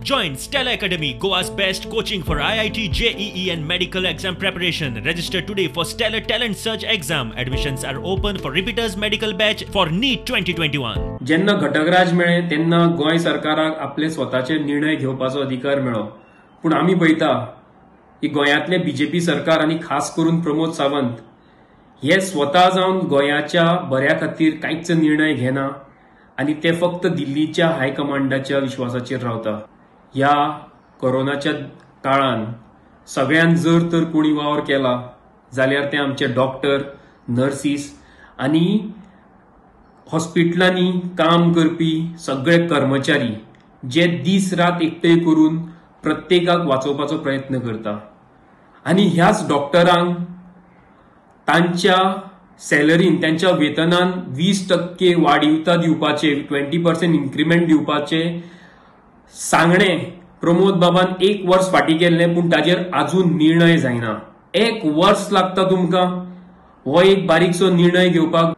Join Stellar Academy, Goa's best coaching for IIT, JEE and medical exam preparation. Register today for Stellar Talent Search exam. Admissions are open for repeaters medical batch for NEET 2021. जेन्ना घटकराज मेळ्ळें तेन्ना गोंय सरकाराक आपले स्वताचे निर्णय घेवपाचो अधिकार मेळ्ळो. पूण आमी पळयता की गोंयांतले बीजेपी सरकार आनी खास करून प्रमोद सावंत हे स्वता जावन गोंयाच्या बऱ्या खातीर कांयच निर्णय घेना आनी ते फक्त दिल्लीच्या हायकमांडाच्या विश्वासाचेर रावता. ह्या कोरोनाच्या काळान सगळ्यान जर तर कोणी वावर केला जाल्यार ते आमचे डॉक्टर, नर्सीस आनी हॉस्पिटलांनी काम करपी सगळे कर्मचारी जे दीस रात एकठांय करून प्रत्येकाक वाचोवपाचो प्रयत्न करता. आनी ह्याच डॉक्टरांक तांच्या सॅलरीन, तांच्या वेतनान 20% वाडीवता दिवपाचे, 20% इन्क्रिमेंट दिवपाचे सांगणे प्रमोद बाबान एक वर्स फाटीं केल्लें, पूण ताजेर आजून निर्णय जायना. एक वर्स लागता तुमकां हो एक बारीकसो निर्णय घेवपाक.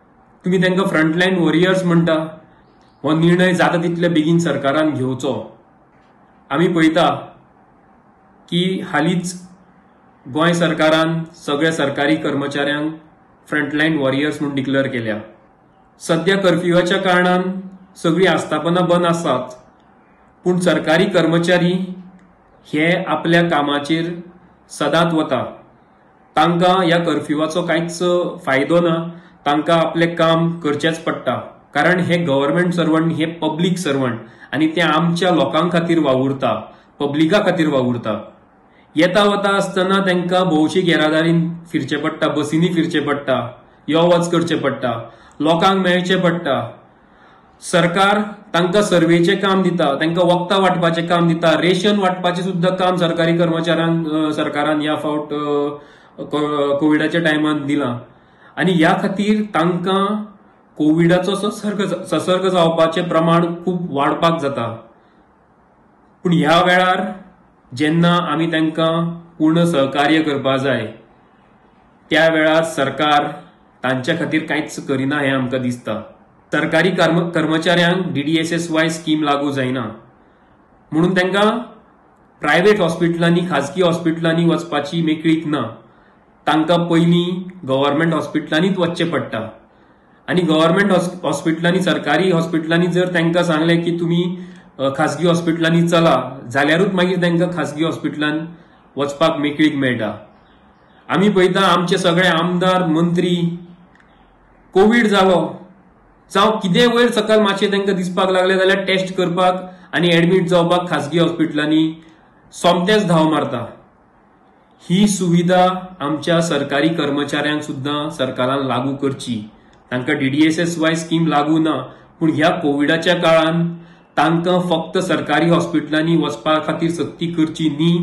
तुमी तांकां फ्रंटलायन वॉरियर्स म्हणटा. हो निर्णय जाता तितले बेगीन सरकारान घेवचो. आमी पळयता की हालींच गोंय सरकारान सगळ्या सरकारी कर्मचाऱ्यांक फ्रंटलायन वॉरियर्स म्हूण डिक्लेअर केल्या. सद्या कर्फ्युवाच्या कारणान सगळीं आस्थापनां बंद आसात, पूण सरकारी कर्मचारी हे आपल्या कामाचेर सदांच वता. तांकां ह्या कर्फ्युवाचो कांयच फायदो ना. तांकां आपलें काम करचेंच पडटा, कारण हे गव्हर्मेंट सर्वंट, हे पब्लीक सर्वंट आनी ते आमच्या लोकां खातीर वावुरता, पब्लिका खातीर वावुरता. येता वता आसतना तांकां भौशीक येरादारीन फिरचें पडटा, बसींनी फिरचें पडटा, यो वच करचें पडटा, लोकांक मेळचें पडटा. सरकार तांकां सर्वेचें काम दिता, तांकां वखदां वांटपाचें काम दिता, रेशन वांटपाचें सुद्दां काम सरकारी कर्मचाऱ्यांक सरकारान ह्या फावट कोविडाच्या टायमान दिलां. आनी ह्या खातीर तांकां कोविडाचो संसर्ग जावपाचें प्रमाण खूब वाडपाक जाता. पूण ह्या वेळार जेन्ना आमी तांकां पूर्ण सहकार्य करपा जाय त्या वेळार सरकार तांच्या खातीर कांयच करिना हें आमकां दिसता. सरकारी कर्मचाऱ्यांक DDSSY scheme लागू जायना म्हणून तांकां प्रायवेट हॉस्पिटलांनी, खाजगी हॉस्पिटलांनी वचपाची मेकळीक ना. तांकां पयलीं गव्हर्मेंट हॉस्पिटलांनीच वचचें पडटा. आनी गव्हर्मेंट हॉस्पिटलांनी, सरकारी हॉस्पिटलांनी जर तांकां सांगलें की तुमी खाजगी हॉस्पिटलांनी चला जाल्यारूच मागीर तांकां खाजगी हॉस्पिटलान वचपाक मेकळीक मेळटा. आमी पळयता आमचे सगळे आमदार, मंत्री कोवीड जालो जावं कितें वयर सकयल मातशें तांकां दिसपाक लागलें जाल्यार टेस्ट करपाक आनी एडमीट जावपाक खाजगी हॉस्पिटलांनी सोमतेच धांव मारता. ही सुविधा आमच्या सरकारी कर्मचाऱ्यांक सुद्दां सरकारान लागू करची. तांकां DDSSY scheme लागू ना, पूण ह्या कोविडाच्या काळान तांकां फक्त सरकारी हॉस्पिटलांनी वचपा खातीर सक्ती करची न्ही.